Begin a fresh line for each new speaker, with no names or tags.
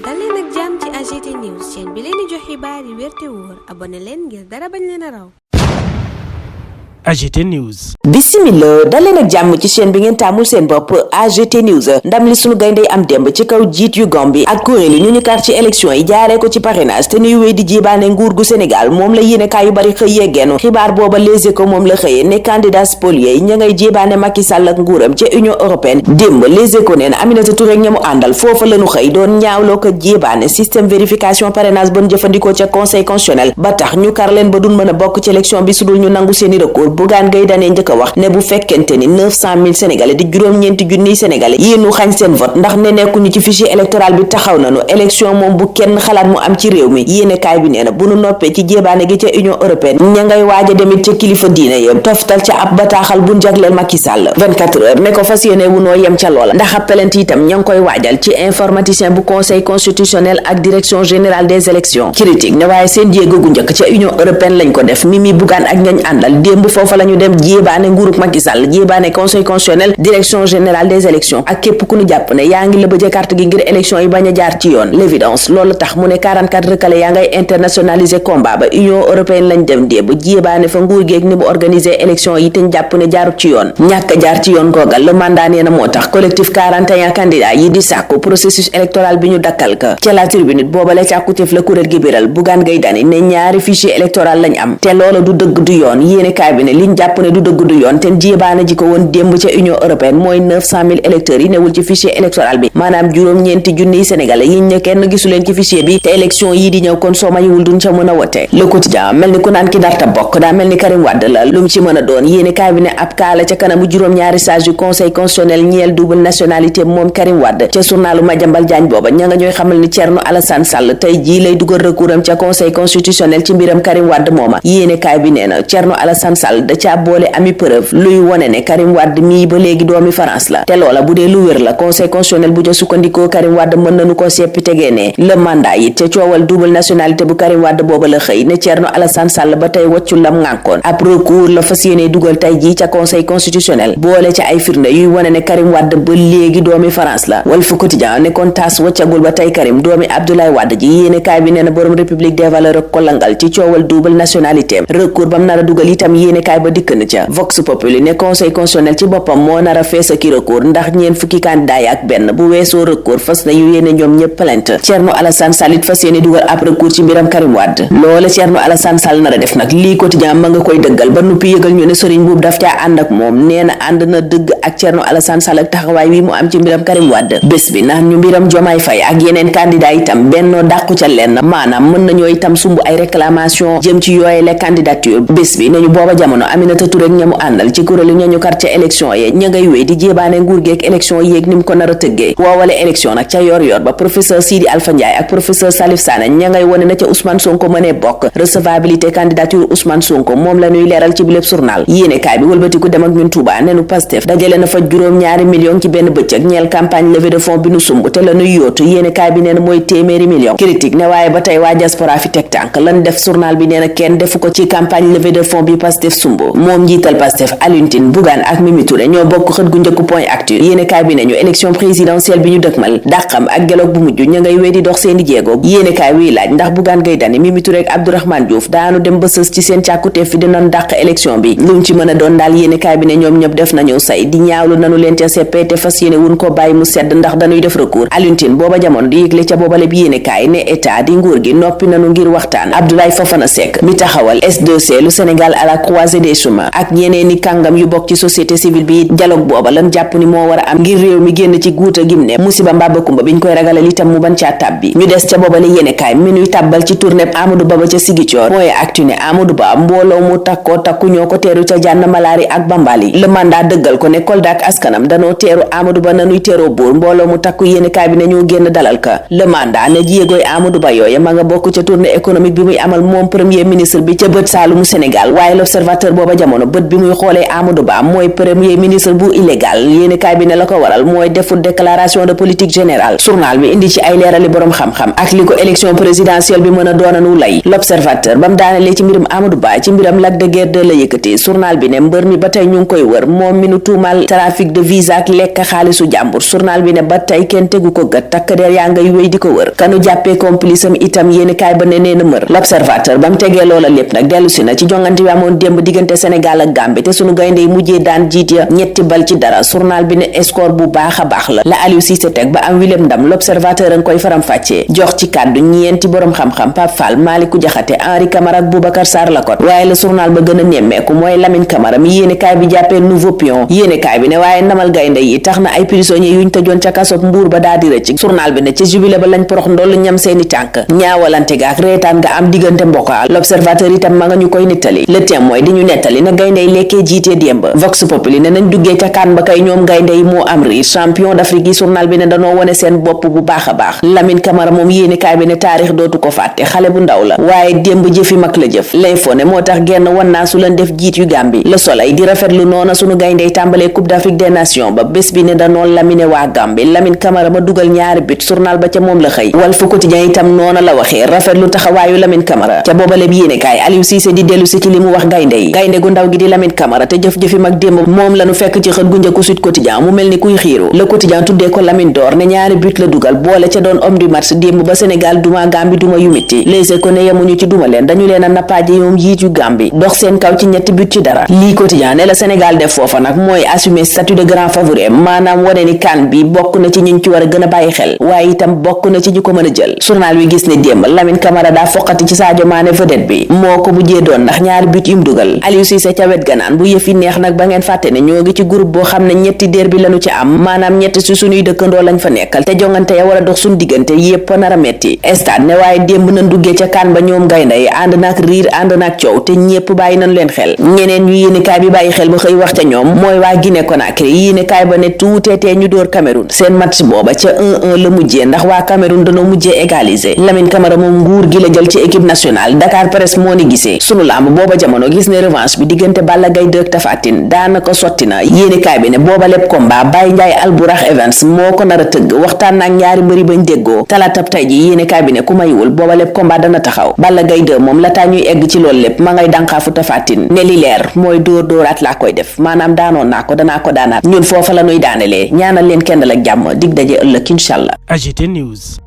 dal leen ak jàmm ci AGT News chaîne bi leen di jox xibaar yi wér te wóor abonné leen ngir dara bañ leen a raw.
AGT News.
Bismillah daleen ak jàmm ci chaîne bi ngeen taamul seen bopp AGT News. ndam li sunu gayndey am démb ci kaw jiit yu Gambie ak kuréel yi ñu kar ci élection yi jaaree ko ci parrainage te nuy wéy di jébaane nguur gu Sénégal moom la yéenekaay yu bari xëy yeggeenu xibaar booba Les Échos moom la xëyee ne candidat spoliés yi ña ngay jébaane Macky Sall ak nguuram ca Union européenne démb Les Échos neen Aminata Touré ak ñamu àndal foofa lañu xëy doon ñaawloo ko jébaane système vérification parrainage bon jëfandikoo ca conseil constitutionnel ba tax ñu kar leen ba dun mën a bokk ci élection bi sudul ñu nangu seeni recours Bougane Gueye Dany njëkk a wax ne bu fekkente ni 900 000 sénégalais di juróom-ñeenti junniy sénégalais yi ñu xañ seen vote ndax ne nekkuñu ci fichier électoral bi taxaw nañu élection moom bu kenn xalaat mu am ci réew mi yéenekaay bi nee na bu nu noppee ci jébaane gi ca Union européenne ña ngay waaja demit ca kilifa diine yam toftal ca ab bataaxal bu jagleel Macky Sall 24 heures ne ko fas yéene wu noo yem ca loola ndax ab plainte itam ña ngi koy waajal ci informaticien bu conseil constitutionnel ak direction générale des élections critique ne waaye seen jéego gu njëkk ca Union européenne lañ ko def Mimi Bougane ak ñañ àndal démb foofa lañu dem jébaane nguurug Macky Sall jébaane conseil constitutionnel direction générale des élections ak képp ku ñu jàpp ne yaa ngi la bëjee carte gi ngir élection yi bañ a jaar ci yoon l'évidence loolu tax mu ne 44 recalés yaa ngay internationaliser combat ba Union européenne lañ dem démb jébaane fa nguur geeg ni mu organiser élection yi te ñu jàpp ne jaarut ci yoon ñàkk jaar ci yoon googal le mandat nee na moo tax collectif 41 candidats yi di sàkku processus électoral bi ñu dakkal ka ca la tribune booba la càkkutéef la kuréel gi biral Bougane Gueye Dany ne ñaari fichier électoral lañ am te loolu du dëgg du yoon yéene kaay bi ne liñ jàpp ne du dëgg du yoon te jébaane ji ko woon démb ca Union européenne mooy 900 000 électeurs yi newul ci fichier électoral bi maanaam juróom-ñeenti junniy sénégalais yiñ ne kenn gisuleen ci fichier bi te élection yii di ñëw kon soo mayiwul duñ ca mën a wote le quotidien mel ni ku naan ki darta bokk daa mel ni Karim Wade la lu mu ci mën a doon yéene kaay bi ne ab kaala ca kanamu juróom-ñaari sage yu conseil constitutionnel ñeel double nationalité moom Karim Wade ca journalu Madiambal Diagne booba ña nga ñooy xamal ni Thierno Alassane Sall tey jii lay dugal recours am ca conseil constitutionnel ci mbiram Karim Wade mooma yéene kaay bi nee na Thierno Alassane Sall da ca boole ami preuve luy wone ne Karim Wade mii ba léegi doomi France la te loola bu dee lu wér la conseil constitutionnel bu ja sukkandikoo Karim Wade mën nañu ko seppi tegee ne le mandat it ca coowal double nationalité bu Karim Wade booba la xëy ne Thierno Alassane Sall ba tey wàccul lam ngànkoon ab recours la fas yéene dugal tey jii ca conseil constitutionnel boole ca ay firnde yuy wone ne Karim Wade ba léegi doomi France la Walf Quotidien ne kon taas wàccagul ba tey Karim doomi Abdoulaye Wade ji yéene kaay bi nee na borom république des valeurs ak ko langal ci coowal double nationalité recours bam nar a dugal itam yéene kaay ba dikk na ca Vox Populi ne conseil constitutionnel ci boppam moo nar a fees ki recours ndax ñeen fukki candidat yi ak benn bu weesoo recours fas na yu yéene ñoom ñëpp plainte Thierno Alassane Sall it fas yéene dugal ab recours ci mbiram Karim Wade loola Thierno Alassane Sall nar a def nag lii quotidien ma nga koy dëggal ba nuppi yëgal ñu ne Serigne Boub daf caa ànd ak moom nee na ànd na dëgg ak Thierno Alassane Sall ak taxawaay wi mu am ci mbiram Karim Wade bés bi naan ñu mbiram Diomaye Faye ak yeneen candidat itam bennoo dàqu ca lenn maanaam mën nañoo itam sumb ay réclamation jëm ci yooye les candidatures bés bi nañu booba jamono Aminata Touré ak ñamu àndal ci kuréelu ñañu kar ca élection yi ña ngay wéy di jébaane nguur geek élection yéeg ni mu ko nar a tëggee woowale élection nag ca yor ba professeur Sidi Alpha Ndiaye ak professeur Salif Sané ña ngay wone na ca Ousmane Sonko mënee bokk recevabilité candidature Ousmane Sonko moom la ñuy leeral ci biléb journal yéene kaay bi wëlbatiku dem ak ñun Touba nenu Pastef dajale na fa juróom-ñaari million ci benn bëccëg ñeel campagne levée de fonds bi nu sumb te la ñuy yóotu yéene kaay bi nee na mooy téeméeri million critique ne waaye ba tey waa diaspora fi teg tànk lan def journal bi nee na kenn defu ko ci campagne levée de fonds bi Pastef sumb moom njiital Pastef Alioune Tine Bougane ak Mimi Touré ñoo bokk xët gu njëkk point actu yéene kaay bi nañu élection présidentielle bi ñu dëkkmal dàqam ak dialogue bu mujj ña ngay wéy di dox seeni jéego yéene kaay wiy laaj ndax Bougane Gueye Dany Mimi Touré ak Abdourahmane Diouf daanu dem ba sës ci seen càkkuteef fi dinañ dàq élection bi lu mu ci mën a doon daal yéene kaay bi ne ñoom ñëpp def nañu say di ñaawlu nanu leen ca seppe te fas yéene wun ko bàyyi mu sedd ndax dañuy def recours Alioune Tine booba jamono di yëgle ca booba lépp yéene kaay ne état di nguur gi noppi nanu ngir waxtaan Abdoulaye Fofana Seck mi taxawal S2C lu Sénégal à la croisée des chemins ak ñeneen ni kàngam yu bokk ci société civile bi dialogue booba lan jàpp ni moo war a am ngir réew mi génn ci guuta gim ne musiba mbaba kumba biñ koy ragalal itam mu ban caa tàbbi ñu des ca boobale yéene kaay mi nuy tàbbal ci tournée Amadou Ba ba ca Ziguinchor mooy actu ne Amadou Ba mbooloo mu takkoo takku ñoo ko teeru ca jànn malaari ak Bambali le mandat dëggal ko ne Kolda ak askanam danoo teeru Amadou Ba nanuy teeroo buur mbooloo mu takku yéene kaay bi ne ñoo génn dalal ka le mandat ne jéegooy Amadou Ba yooye ma nga bokk ca tournée économique bi muy amal moom premier ministre bi ca bët saalumu Sénégal waaye l'observateur l'observateur booba jamono bët bi muy xoolee Amadou Ba mooy premier ministre bu illégal yéenekaay bi ne la ko waral mooy deful déclaration de politique générale. journal bi indi ci ay leerali borom xam-xam ak li ko élection présidentielle bi mën a doonanu lay. l'observateur bam daanelee ci mbirum Amadou Ba ci mbiram Lac de Guiers 2 la yëkkati journal bi ne mbër mi ba tey ñu ngi koy wër moom mi nu tuumal trafic de visa ak lekk xaalisu jàmbur. journal bi ne ba tey kenn tegu ko gët takk der yaa ngay wéy di ko wër kanu jàppee complice am itam yéenekaay ba ne nee na mër. l'observateur bam tegee loola lépp nag dellu si na ci jongante bi amoon démb diggante Sénégal ak Gambie te sunu gaynde yi mujjee daan jiit ya ñetti bal ci dara. journal bi ne score bu baax a baax la Aliou Cissé teg ba am Willem ndam l'observateur a nga koy faram fàccee jox ci kàddu ñeenti borom xam-xam Pape Fall Malick Diakhaté Henri Camara ak Boubacar Sarr Lacotte. waaye le journal ba gën a nemmeeku mooy Lamine Camara mi yéenekaay bi jàppee nouveau pion. yéenekaay bi ne waaye ndamal gaynde yi tax na ay prisonniers yuñ tëjoon ca kasob Mbuur ba daa di rëcc. journal bi ne ca jubilé ba lañ porox ndoll ñam seeni tànk ñaawalante ga ak reetaan nga am diggante mbokka. l'observateur itam ma nga ñu koy nettali. le Témoin di ñu nettali na gaynde yi lekkee jiitee démb. Vox Populi ne nañ duggee ca kaan ba kay ñoom gaynde yi moo am riir champion d'Afrique yi. journal bi ne danoo wone seen bopp bu baax a baax. Lamine Camara moom yéenekaay bi ne taarix dootu ko fàtte xale bu ndaw la waaye démb jëfi mag la jëf. L'info ne moo tax genn wan naa su leen def jiit yu Gambie. Le Soleil di rafetlu noona sunu gaynde yi tàmbalee Coupe d'Afrique des Nations ba bés bi ne danoo lamine waa Gambie. Lamine Camara ma dugal ñaari but journal ba ca moom la xëy. Walf Quotidien itam noona la waxee rafetlu taxawaayu Lamine Camara ca boobale bi yéenekaay Aliou Cissé di dellu si ci li mu wax gaynde yi. gaynde gu ndaw gi di Lamine Camara te jëf-jëfi mag démb moom lañu fekk ci xët gu njëkku Sud Quotidien mu mel ni kuy xiiru. Le Quotidien tuddee ko Lamine d'or ne ñaari but la dugal boole ca doon homme du match démb ba Sénégal duma Gambie duma yu mitti. Les Échos ne yemuñu ci duma leen dañu leen a nappaaje ñoom jiit yu Gambie dox seen kaw ci ñetti but ci dara. lii Quotidien ne la Sénégal def foofa nag mooy assumer statut de grand favori maanaam wane ni CAN bi bokk na ci ñi ci war a gën a bàyyi xel waaye itam bokk na ci ñu ko mën a jël. journal wi gis ne démb Lamine Camara daa foqati ci Sadio Mané vedette bi moo ko mujjee doon ndax ñaari but yum dugal. Aliou Cissé ca wet ganaan bu yëf yi neex nag ba ngeen fàtte ne ñoo ngi ci groupe boo xam ne ñetti déer bi lañu ci am maanaam ñetti si suñuy dëkkandoo lañ fa nekkal te jongante ya war a dox suñ diggante yépp nar a metti. stade ne waaye démb nañ duggee ca CAN ba ñoom gaynde yi ànd naak riir ànd naak coow te ñépp bàyyi nañ leen xel. ñeneen ñu yéenekaay bi bàyyi xel ba xëy wax ca ñoom mooy waa Guinée Conakry yéenekaay ba ne tuuteetee ñu door Cameroun seen match booba ca 1-1 la mujjee ndax waa Cameroun dañoo mujjee égaliser. Lamine Camara moom nguur gi la jël ci équipe nationale Dakar Presse moo ni gisee. sunu lamb booba jamono gis ne revanche bi diggante Balla Gaye 2 ak Tapha Tine daanaka sotti na yéenekaay bi ne booba lépp combat Baye Ndiaye Alburax Evans moo ko nar a tëgg waxtaan naak ñaari mbëri bañ déggoo talaatab tey ji yéenekaay bi ne ku mayiwul booba lépp combat dana taxaw. Balla Gaye 2 moom lataa ñuy egg ci loolu lépp ma ngay dànqaafu Tapha Tine ne li leer mooy dóoraat laa koy def maanaam daanoon naa ko danaa ko daanaat ñun foofa la nuy daanelee ñaanal leen kenn ak jàmm dig daje ëllëg incha allah.
AGT News.